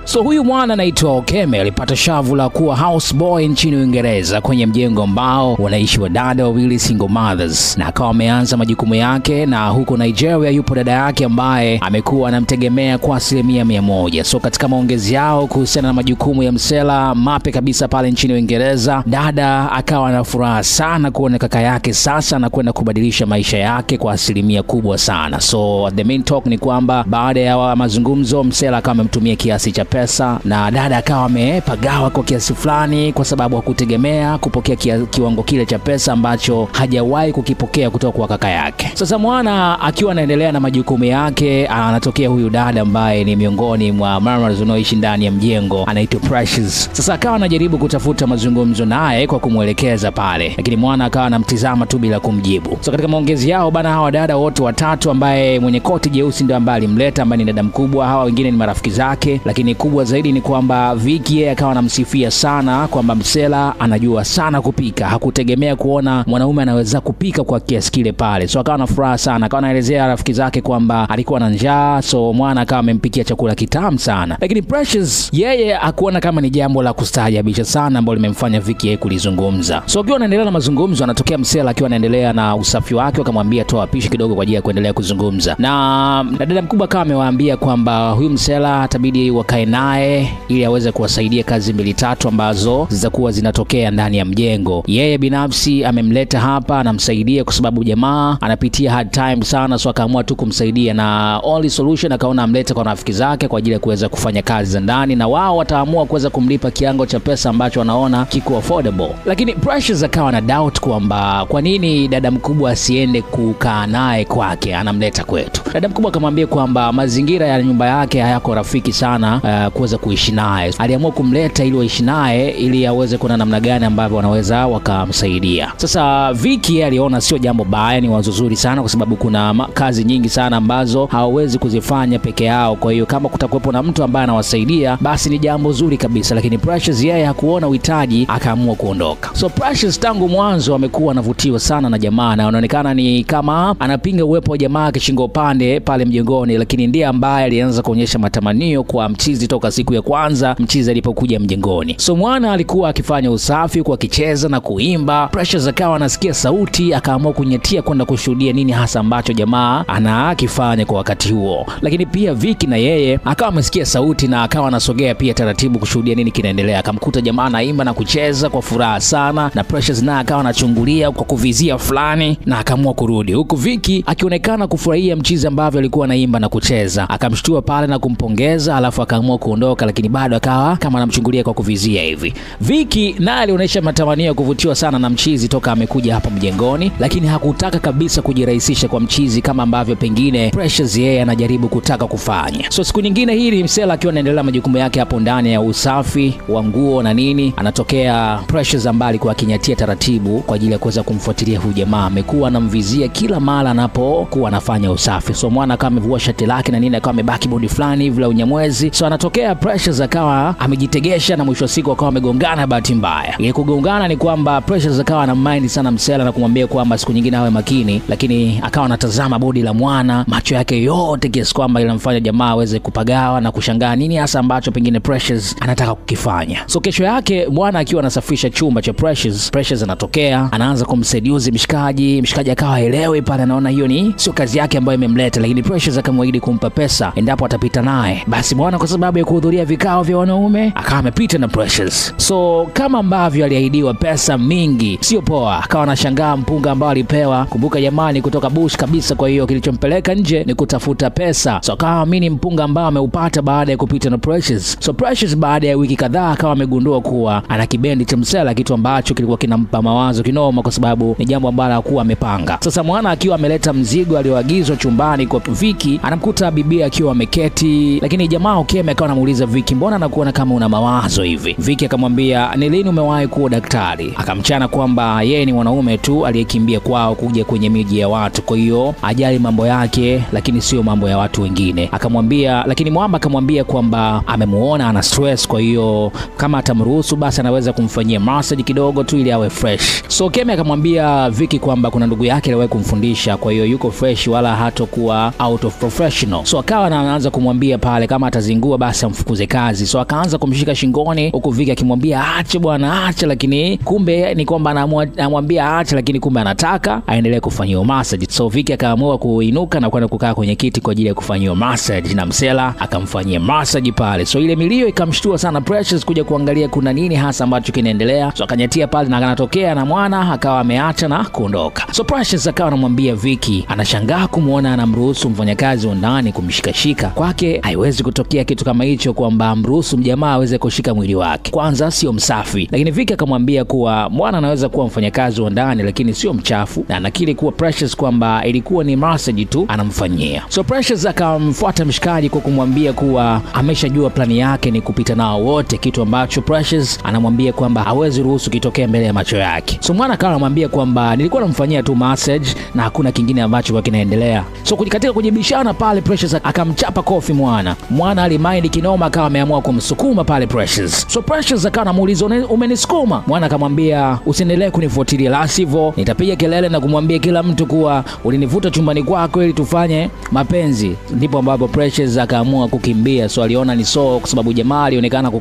So huyu mwana anaitwa Okeme alipata shavu la kuwa houseboy nchini Uingereza kwenye mjengo ambao wanaishi wadada wawili single mothers, na akawa ameanza majukumu yake, na huko Nigeria yupo dada yake ambaye amekuwa anamtegemea kwa 100%. So katika maongezi yao kuhusiana na majukumu ya msela mapya kabisa pale nchini Uingereza, dada akawa na furaha sana kuona kaka yake sasa anakwenda kubadilisha maisha yake kwa asilimia kubwa sana. So the main talk ni kwamba baada ya mazungumzo msela akawa amemtumia kiasi cha pesa na dada akawa amepagawa kwa kiasi fulani, kwa sababu hakutegemea kupokea kiwango kile cha pesa ambacho hajawahi kukipokea kutoka kwa kaka yake. Sasa mwana akiwa anaendelea na majukumu yake, anatokea huyu dada ambaye ni miongoni mwa mamas wanaoishi ndani ya mjengo, anaitwa Precious. Sasa akawa anajaribu kutafuta mazungumzo naye kwa kumwelekeza pale, lakini mwana akawa anamtizama tu bila kumjibu. So katika maongezi yao bana, hawa dada wote watatu, ambaye mwenye koti jeusi ndio ambaye alimleta, ambaye ni dada mkubwa, hawa wengine ni marafiki zake, lakini kubwa zaidi ni kwamba Vicky yeye akawa anamsifia sana kwamba msela anajua sana kupika, hakutegemea kuona mwanaume anaweza kupika kwa kiasi kile pale. So akawa na furaha sana, akawa anaelezea rafiki zake kwamba alikuwa na njaa, so mwana akawa amempikia chakula kitamu sana. Lakini Precious yeye hakuona kama ni jambo la kustaajabisha sana ambalo limemfanya Vicky yeye kulizungumza. So akiwa anaendelea na mazungumzo, anatokea msela akiwa anaendelea na usafi wake, akamwambia toa pishi kidogo kwa ajili ya kuendelea kuzungumza. Na dada mkubwa akawa amewaambia kwamba huyu msela atabidi wakae naye ili aweze kuwasaidia kazi mbili tatu ambazo zitakuwa zinatokea ndani ya mjengo. Yeye binafsi amemleta hapa anamsaidia kwa sababu jamaa anapitia hard time sana, so akaamua tu kumsaidia, na only solution akaona amlete kwa rafiki zake kwa ajili ya kuweza kufanya kazi za ndani, na wao wataamua kuweza kumlipa kiwango cha pesa ambacho wanaona kiko affordable. Lakini Precious akawa na doubt kwamba kwa nini dada mkubwa asiende kukaa naye kwake, anamleta kwetu. Dada mkubwa akamwambia kwamba mazingira ya nyumba yake hayako rafiki sana kuweza kuishi naye. Aliamua kumleta ili waishi naye ili aweze kuona namna gani ambavyo wanaweza wakamsaidia. Sasa Vicky aliona sio jambo baya, ni wazo zuri sana kwa sababu kuna kazi nyingi sana ambazo hawawezi kuzifanya peke yao. Kwa hiyo kama kutakuwepo na mtu ambaye anawasaidia basi ni jambo zuri kabisa. Lakini Precious yeye hakuona uhitaji, akaamua kuondoka. So Precious tangu mwanzo amekuwa anavutiwa sana na jamaa, na anaonekana ni kama anapinga uwepo wa jamaa kishingo upande pale mjengoni, lakini ndiye ambaye alianza kuonyesha matamanio kwa mchizi toka siku ya kwanza mchizi alipokuja mjengoni. So mwana alikuwa akifanya usafi kwa akicheza na kuimba. Precious akawa anasikia sauti, akaamua kunyetia kwenda kushuhudia nini hasa ambacho jamaa anakifanya kwa wakati huo. Lakini pia Vicky na yeye akawa amesikia sauti na akawa anasogea pia taratibu kushuhudia nini kinaendelea. Akamkuta jamaa anaimba na kucheza kwa furaha sana, na Precious naye akawa anachungulia kwa kuvizia fulani na akaamua kurudi, huku Vicky akionekana kufurahia mchizi ambavyo alikuwa anaimba na kucheza. Akamshtua pale na kumpongeza, alafu akaamua kuondoka, lakini bado akawa kama anamchungulia kwa kuvizia hivi. Vicky naye alionyesha matamanio ya kuvutiwa sana na mchizi toka amekuja hapa mjengoni, lakini hakutaka kabisa kujirahisisha kwa mchizi kama ambavyo pengine Precious yeye anajaribu kutaka kufanya. So siku nyingine hii msela akiwa anaendelea majukumu yake hapo ndani ya usafi wa nguo na nini, anatokea Precious ambaye alikuwa akinyatia taratibu kwa ajili ya kuweza kumfuatilia huyu jamaa. Amekuwa anamvizia kila mara anapokuwa anafanya usafi. So mwana kama amevua shati lake na nini, akawa amebaki bodi fulani hivi la unyamwezi. So anatokea Precious akawa amejitegesha, na mwisho wa siku akawa amegongana bahati mbaya. Ile kugongana ni kwamba Precious akawa na mind sana msela na kumwambia kwamba siku nyingine awe makini, lakini akawa anatazama bodi la mwana macho yake yote kiasi kwamba ilimfanya jamaa aweze kupagawa na kushangaa nini hasa ambacho pengine Precious anataka kukifanya. So kesho yake mwana akiwa anasafisha chumba cha Precious, Precious anatokea anaanza kumseduce mshikaji. Mshikaji akawa haelewi pale, anaona hiyo ni sio kazi yake ambayo imemleta, lakini Precious akamwahidi kumpa pesa endapo atapita naye. Basi mwana kwa sababu ya kuhudhuria vikao vya wanaume akawa amepita na Precious. So kama ambavyo aliahidiwa pesa mingi sio poa, akawa anashangaa mpunga ambao alipewa. Kumbuka jamani, kutoka bush kabisa, kwa hiyo kilichompeleka nje ni kutafuta pesa. So akawa amini mpunga ambao ameupata baada ya kupita na Precious. So Precious baada ya wiki kadhaa akawa amegundua kuwa ana kibendi cha msela, kitu ambacho kilikuwa kinampa mawazo kinoma kwa sababu ni jambo ambalo hakuwa amepanga. Sasa mwana akiwa ameleta mzigo alioagizwa chumbani kwa Vicky, anamkuta bibi akiwa ameketi, lakini jamaa Okeme akawa anamuuliza Vicky, mbona nakuona kama una mawazo hivi? Vicky akamwambia, ni lini umewahi kuwa daktari? Akamchana kwamba yeye ni mwanaume tu aliyekimbia kwao kuja kwenye miji ya watu, kwa hiyo ajali mambo yake lakini sio mambo ya watu wengine. Akamwambia, lakini mwamba akamwambia kwamba amemuona ana stress, kwa hiyo kama atamruhusu basi anaweza kumfanyia massage kidogo tu ili awe fresh. So Kemi akamwambia Vicky kwamba kuna ndugu yake aliwahi kumfundisha, kwa hiyo yuko fresh wala hatokuwa out of professional. So akawa anaanza kumwambia pale kama atazingua basi basi amfukuze kazi. So akaanza kumshika shingoni huku Vicky akimwambia ache bwana ache, lakini kumbe ni kwamba anamwambia ache, lakini kumbe anataka aendelee kufanyiwa massage. So Vicky akaamua kuinuka na kwenda kukaa kwenye kiti kwa ajili ya kufanyiwa massage, na msela akamfanyia massage pale. So ile milio ikamshtua sana Precious kuja kuangalia kuna nini hasa ambacho kinaendelea. So akanyatia pale na anatokea na mwana akawa ameacha na kuondoka. So Precious akawa anamwambia Vicky anashangaa kumuona anamruhusu mfanyakazi wa ndani kumshikashika. Kwake haiwezi kutokea kitu kama hicho, kwamba amruhusu mjamaa aweze kushika mwili wake, kwanza sio msafi. Lakini Vicky akamwambia kuwa mwana anaweza kuwa mfanyakazi wa ndani lakini sio mchafu, na anakiri kuwa Precious kwamba ilikuwa ni massage tu anamfanyia. So Precious akamfuata mshikaji kwa kumwambia kuwa ameshajua plani yake ni kupita nao wote, kitu ambacho Precious anamwambia kwamba hawezi ruhusu kitokee mbele ya macho yake. So mwana akawa anamwambia kwamba nilikuwa namfanyia tu massage na hakuna kingine ambacho kwa kinaendelea. So katika kujibishana pale Precious akamchapa kofi mwana. Mwana alimind kinoma, akawa ameamua kumsukuma pale Precious. So Precious akawa anamuuliza umenisukuma? Mwana akamwambia usiendelee kunifuatilia, la sivyo nitapiga kelele na kumwambia kila mtu kuwa ulinivuta chumbani kwako ili tufanye mapenzi. Ndipo ambapo Precious akaamua kukimbia. So aliona ni so kwa sababu jamaa alionekana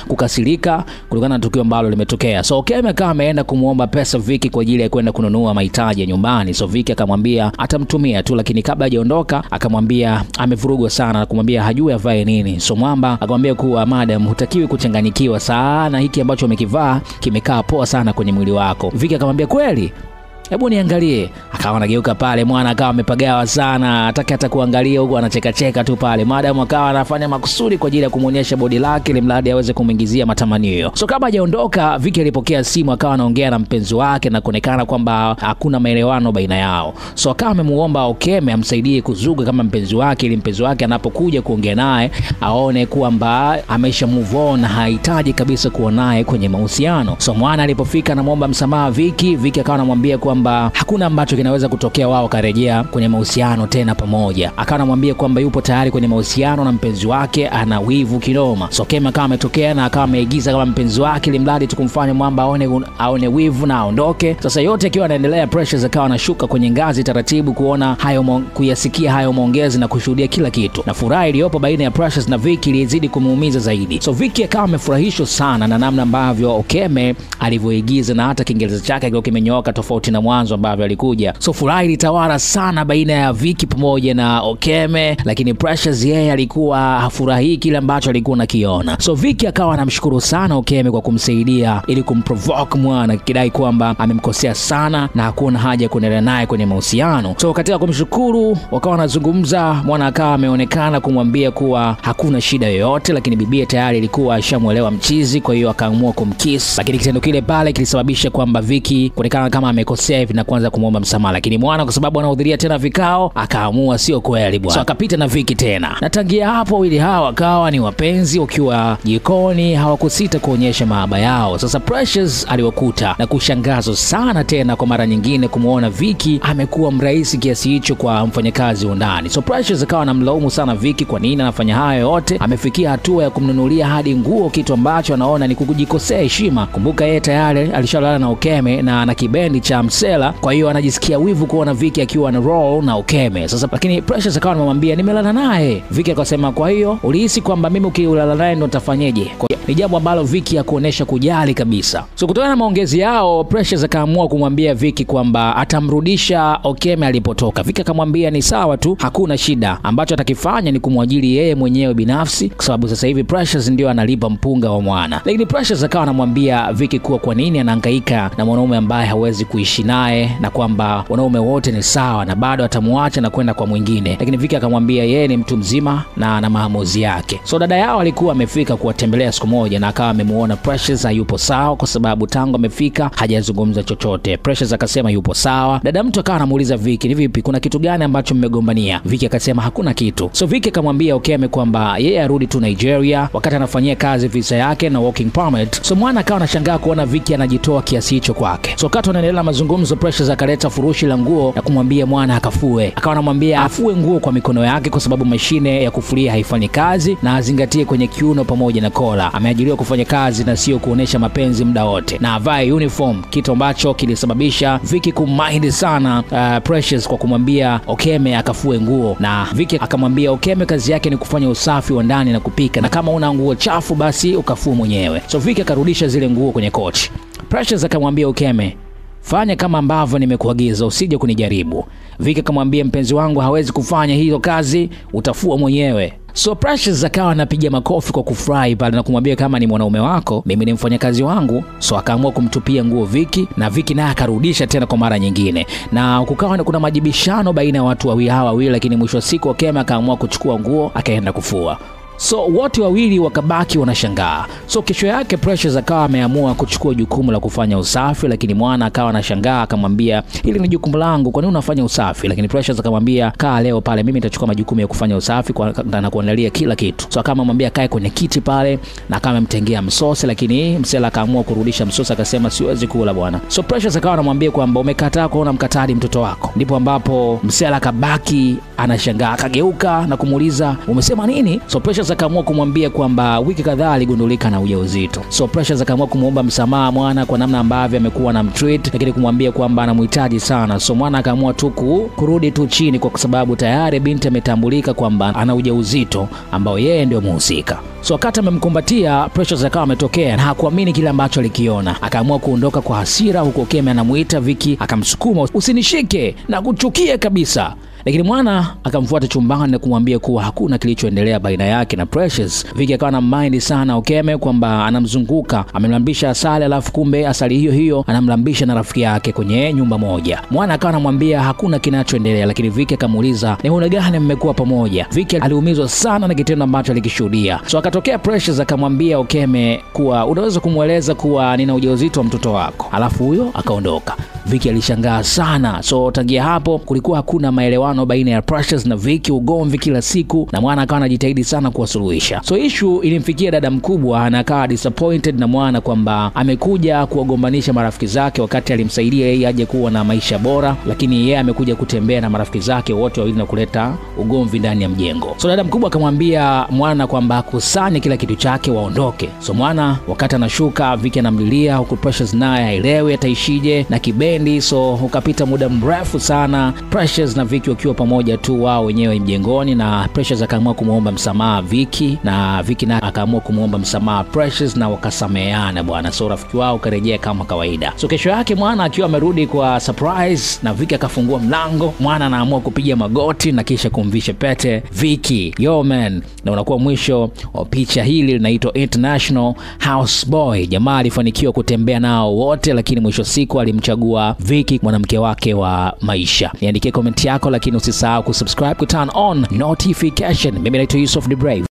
kukasirika kutokana na tukio ambalo limetokea. So Okeme akawa ameenda kumuomba pesa Vicky kwa ajili ya kwenda kununua mahitaji ya nyumbani. So Vicky akamwambia atamtumia tu, lakini kabla hajaondoka akamwambia amevurugwa sana na kumwambia hajui avae nini. So mwamba akamwambia kuwa madam, hutakiwi kuchanganyikiwa sana, hiki ambacho umekivaa kimekaa poa sana kwenye mwili wako. Vicky akamwambia kweli? Hebu niangalie. Akawa anageuka pale, mwana akawa amepagawa sana, hataki hata kuangalia, huku anacheka cheka tu pale. Madam akawa anafanya makusudi kwa ajili ya kumuonyesha body lake ili mradi aweze kumuingizia matamanio. So kama hajaondoka, Vicky alipokea simu akawa anaongea na mpenzi wake na kuonekana kwamba hakuna maelewano baina yao. So akawa amemuomba Okeme amsaidie kuzuga kama mpenzi wake ili mpenzi wake anapokuja kuongea naye aone kwamba amesha move on na hahitaji kabisa kuwa naye kwenye mahusiano. So mwana alipofika anamuomba msamaha Vicky, Vicky akawa anamwambia kwamba hakuna ambacho kinaweza kutokea wao karejea kwenye mahusiano tena pamoja. Akawa anamwambia kwamba yupo tayari kwenye mahusiano na mpenzi wake ana wivu kinoma. So Okeme akawa ametokea na akawa ameigiza kama mpenzi wake ili mradi tu kumfanya mwamba aone wivu na aondoke. Sasa yote akiwa anaendelea, Precious akawa anashuka kwenye ngazi taratibu kuona hayo, kuyasikia hayo maongezi na kushuhudia kila kitu. Na furaha iliyopo baina ya Precious na Vicky ilizidi kumuumiza zaidi. So Vicky akawa amefurahishwa sana na namna ambavyo Okeme alivyoigiza na hata Kiingereza chake kilikuwa kimenyooka tofauti na mwanzo ambavyo alikuja. So furaha ilitawala sana baina ya Vicky pamoja na Okeme, lakini Precious yeye alikuwa hafurahii kile ambacho alikuwa anakiona. So Vicky akawa anamshukuru sana Okeme kwa kumsaidia ili kumprovoke mwana, kidai kwamba amemkosea sana na hakuna haja kuendelea naye kwenye mahusiano. So katika kumshukuru wakawa wanazungumza, mwana akawa ameonekana kumwambia kuwa hakuna shida yoyote, lakini bibie tayari ilikuwa ashamuelewa mchizi, kwa hiyo akaamua kumkiss. Lakini kitendo kile pale kilisababisha kwamba Vicky kuonekana kama amekosea hivi na kuanza kumuomba msamaha, lakini mwana kwa sababu anahudhuria tena vikao akaamua sio kweli bwana. So akapita na Vicky tena, na tangia hapo wawili hawa wakawa ni wapenzi, wakiwa jikoni hawakusita kuonyesha mahaba yao. Sasa Precious aliwakuta na kushangazwa sana tena kwa mara nyingine kumuona Vicky amekuwa mrahisi kiasi hicho kwa mfanyakazi wa ndani. So Precious akawa anamlaumu sana Vicky kwa nini anafanya hayo yote, amefikia hatua ya kumnunulia hadi nguo, kitu ambacho anaona ni kujikosea heshima. Kumbuka yeye tayari alishalala na Okeme na ana kibendi cha msela, kwa hiyo anajisikia wivu kuona Vicky akiwa na roll na Okeme. Sasa lakini Precious akawa anamwambia nimelala naye. Vicky akasema kwa hiyo ulihisi kwamba mimi ukiulala naye ndo nitafanyeje? Ni jambo ambalo Vicky hakuonesha kujali kabisa. So kutokana na maongezi yao, Precious akaamua kumwambia Vicky kwamba atamrudisha Okeme alipotoka. Vicky akamwambia ni sawa tu, hakuna shida, ambacho atakifanya ni kumwajiri yeye mwenyewe binafsi, kwa sababu sasa hivi Precious ndio analipa mpunga wa mwana. Lakini Precious akawa anamwambia Vicky kuwa kwa nini anahangaika na mwanaume ambaye hawezi kuishi naye na kwamba wanaume wote ni sawa na bado atamuacha na kwenda kwa mwingine. Lakini Vicky akamwambia yeye ni mtu mzima na ana maamuzi yake. So dada yao alikuwa amefika kuwatembelea siku moja na akawa amemuona Precious hayupo sawa, kwa sababu tangu amefika hajazungumza chochote. Precious akasema yupo sawa. Dada mtu akawa anamuuliza Vicky, ni vipi, kuna kitu gani ambacho mmegombania? Vicky akasema hakuna kitu. So Vicky akamwambia Okeme kwamba yeye arudi tu Nigeria wakati anafanyia kazi visa yake na working permit. So mwana akawa anashangaa kuona Vicky anajitoa kiasi hicho kwake. So wakati wanaendelea na mazungumzo, mazungumzo, Precious akaleta furushi la nguo na kumwambia mwana akafue. Akawa anamwambia afue nguo kwa mikono yake kwa sababu mashine ya kufulia haifanyi kazi, na azingatie kwenye kiuno pamoja na kola. Ameajiriwa kufanya kazi na sio kuonesha mapenzi muda wote, na avae uniform, kitu ambacho kilisababisha Vicky kumind sana Precious kwa kumwambia Okeme akafue nguo. Na Vicky akamwambia Okeme kazi yake ni kufanya usafi wa ndani na kupika, na kama una nguo chafu basi ukafue mwenyewe. So Vicky akarudisha zile nguo kwenye kochi. Precious akamwambia Okeme, fanya kama ambavyo nimekuagiza, usije kunijaribu. Vicky akamwambia mpenzi wangu hawezi kufanya hiyo kazi, utafua mwenyewe. So Precious akawa anapiga makofi kwa kufurahi pale na kumwambia kama ni mwanaume wako, mimi ni mfanyakazi wangu. So akaamua kumtupia nguo Vicky, na Vicky naye akarudisha tena kwa mara nyingine. Na kukawa kuna majibishano baina ya watu wawili hawa wawili, lakini mwisho wa siku Okeme akaamua kuchukua nguo akaenda kufua. So wote wawili wakabaki wanashangaa. So kesho yake Precious akawa ameamua kuchukua jukumu la kufanya usafi, lakini mwana akawa anashangaa akamwambia hili ni jukumu langu, kwa nini unafanya usafi? Lakini Precious akamwambia kaa leo pale, mimi nitachukua majukumu ya kufanya usafi na kuandalia kila kitu. So akamwambia kae kwenye kiti pale na akawa amemtengea msosi, lakini msela akaamua kurudisha msosi akasema siwezi kula bwana. So Precious akawa anamwambia kwamba umekataa kuona mkatadi mtoto wako. Ndipo ambapo msela akabaki anashangaa, akageuka na kumuuliza umesema nini? So Precious akaamua kumwambia kwamba wiki kadhaa aligundulika na ujauzito. So Precious akaamua kumuomba msamaha mwana kwa namna ambavyo amekuwa anamtreat, lakini kumwambia kwamba anamhitaji sana. So mwana akaamua tu kurudi tu chini kwa sababu tayari binti ametambulika kwamba ana ujauzito ambao yeye ndio muhusika. So wakati amemkumbatia, Precious akawa ametokea na hakuamini kile ambacho alikiona. Akaamua kuondoka kwa hasira, huko Okeme anamuita Vicky akamsukuma, usinishike na kuchukia kabisa. Lakini mwana akamfuata chumbani na kumwambia kuwa hakuna kilichoendelea baina yake na Precious. Vicky akawa na mind sana Okeme kwamba anamzunguka, amemlambisha asali alafu kumbe asali hiyo hiyo anamlambisha na rafiki yake kwenye nyumba moja. Mwana akawa anamwambia hakuna kinachoendelea, lakini Vicky akamuuliza ni muda gani mmekuwa pamoja? Vicky aliumizwa sana na kitendo ambacho alikishuhudia. So akatokea Precious akamwambia Okeme kuwa unaweza kumweleza kuwa nina ujauzito wa mtoto wako. Alafu huyo akaondoka. Vicky alishangaa sana. So tangia hapo kulikuwa hakuna maelewano baina ya Precious na Vicky, ugomvi kila siku, na mwana akawa anajitahidi sana kuwasuluhisha. So issue ilimfikia dada mkubwa na akawa disappointed na mwana kwamba amekuja kuwagombanisha marafiki zake wakati alimsaidia yeye aje kuwa na maisha bora, lakini yeye amekuja kutembea na marafiki zake wote wawili na kuleta ugomvi ndani ya mjengo. So dada mkubwa akamwambia mwana kwamba akusanye kila kitu chake waondoke. So mwana wakati anashuka, Vicky anamlilia huku Precious naye haelewi ataishije na kibendi. So ukapita muda mrefu sana Precious na Vicky wakiwa pamoja tu wao wenyewe mjengoni, na Precious akaamua kumuomba msamaha Vicky na Vicky naye akaamua kumuomba msamaha Precious na wakasameheana bwana. So rafiki wao karejea kama kawaida. So kesho yake mwana akiwa amerudi kwa surprise na Vicky akafungua mlango, mwana anaamua kupiga magoti na kisha kumvisha pete Vicky. Yo man, na unakuwa mwisho wa picha hili linaitwa International Houseboy. Jamaa alifanikiwa kutembea nao wote, lakini mwisho siku alimchagua Vicky mwanamke wake wa maisha. Niandikie comment yako, lakini usisahau kusubscribe, ku turn on notification. Mimi naitwa Yusuf The Brave.